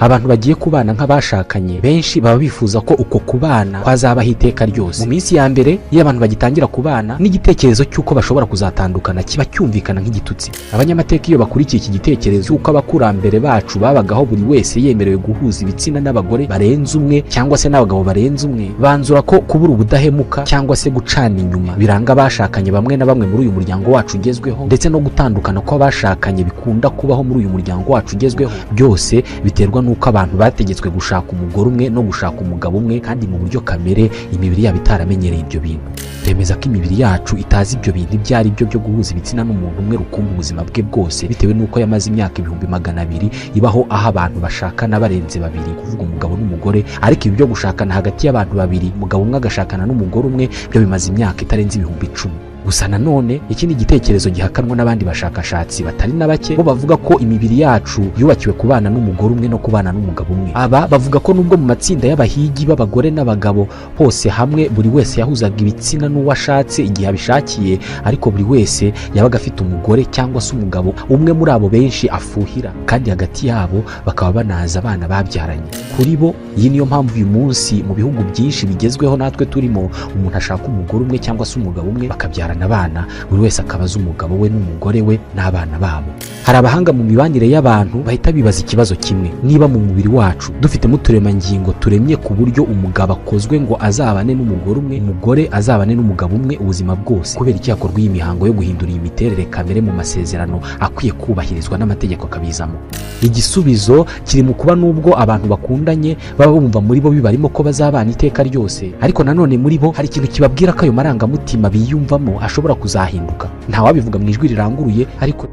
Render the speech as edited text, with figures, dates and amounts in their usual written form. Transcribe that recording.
Abantu bagiye kubana nk'abashakanye benshi baba bifuza ko uko kubana kwazabaho iteka ryose. Mu minsi ya mbere, iyo abantu bagitangira kubana, n'igitekerezo cy'uko bashobora kuzatandukana kiba cyumvikana nk'igitutsi. Abanyamateka iyo bakurikiye iki gitekerezo cy'uko abakurambere bacu babagaho buri wese yemerewe guhuza ibitsina n'abagore barenze umwe cyangwa se n'abagabo barenze umwe, banzura ko kubura ubudahemuka cyangwa se gucana inyuma biranga abashakanye bamwe na bamwe muri uyu muryango wacu ugezweho, ndetse no gutandukana kw'abashakanye bikunda kubaho muri uyu muryango wacu ugezweho, byose biterwa n'uko abantu bategetswe gushaka umugore umwe no gushaka umugabo umwe, kandi mu buryo kamere imibiri yabo itaramenyereye ibyo bintu. Bemeza ko imibiri yacu itazi ibyo bintu ibyo ari byo byo guhuza ibitsina n'umuntu umwe rukumbi ubuzima bwe bwose, bitewe n'uko yamaze imyaka 200,000 ibaho aho abantu bashakana barenze babiri, kuvuga umugabo n'umugore. Ariko ibi byo gushakana hagati y'abantu babiri, umugabo umwe agashakana n'umugore umwe, byo bimaze imyaka itarenze 10,000 gusa. Nanone iki ni igitekerezo gihakanwa n'abandi bashakashatsi batari na bake, bo bavuga ko imibiri yacu yubakiwe kubana n'umugore umwe no kubana n'umugabo umwe. Aba bavuga ko nubwo mu matsinda y'abahigi b'abagore n'abagabo hose hamwe buri wese yahuzaga ibitsina n'uwo ashatse igihe abishakiye, ariko buri wese yabaga afite umugore cyangwa se umugabo umwe muri abo benshi afuhira, kandi hagati yabo bakaba banazi abana babyaranye. Kuri bo, iyi niyo mpamvu uyu munsi mu bihugu byinshi bigezweho natwe turimo, umuntu ashaka umugore umwe cyangwa se umugabo umwe, bakabyarana abana, buri wese akaba azi umugabo we n'umugore we n'abana babo. Hari abahanga mu mibanire y'abantu bahita bibaza ikibazo kimwe: niba mu mubiri wacu dufitemo uturemangingo turemye ku buryo umugabo akozwe ngo azabane n'umugore umwe, umugore azabane n'umugabo umwe ubuzima bwose, kubera iki hakorwa iyi mihango yo guhindura iyi miterere kamere mu masezerano akwiye kubahirizwa n'amategeko akabizamo? Igisubizo kiri mu kuba nubwo abantu bakundanye baba bumva muri bo bibarimo ko bazabana iteka ryose, ariko nanone muri bo hari ikintu kibabwira ko ayo marangamutima biyumvamo ashobora kuzahinduka. Ntawabivuga mu ijwi riranguruye, ariko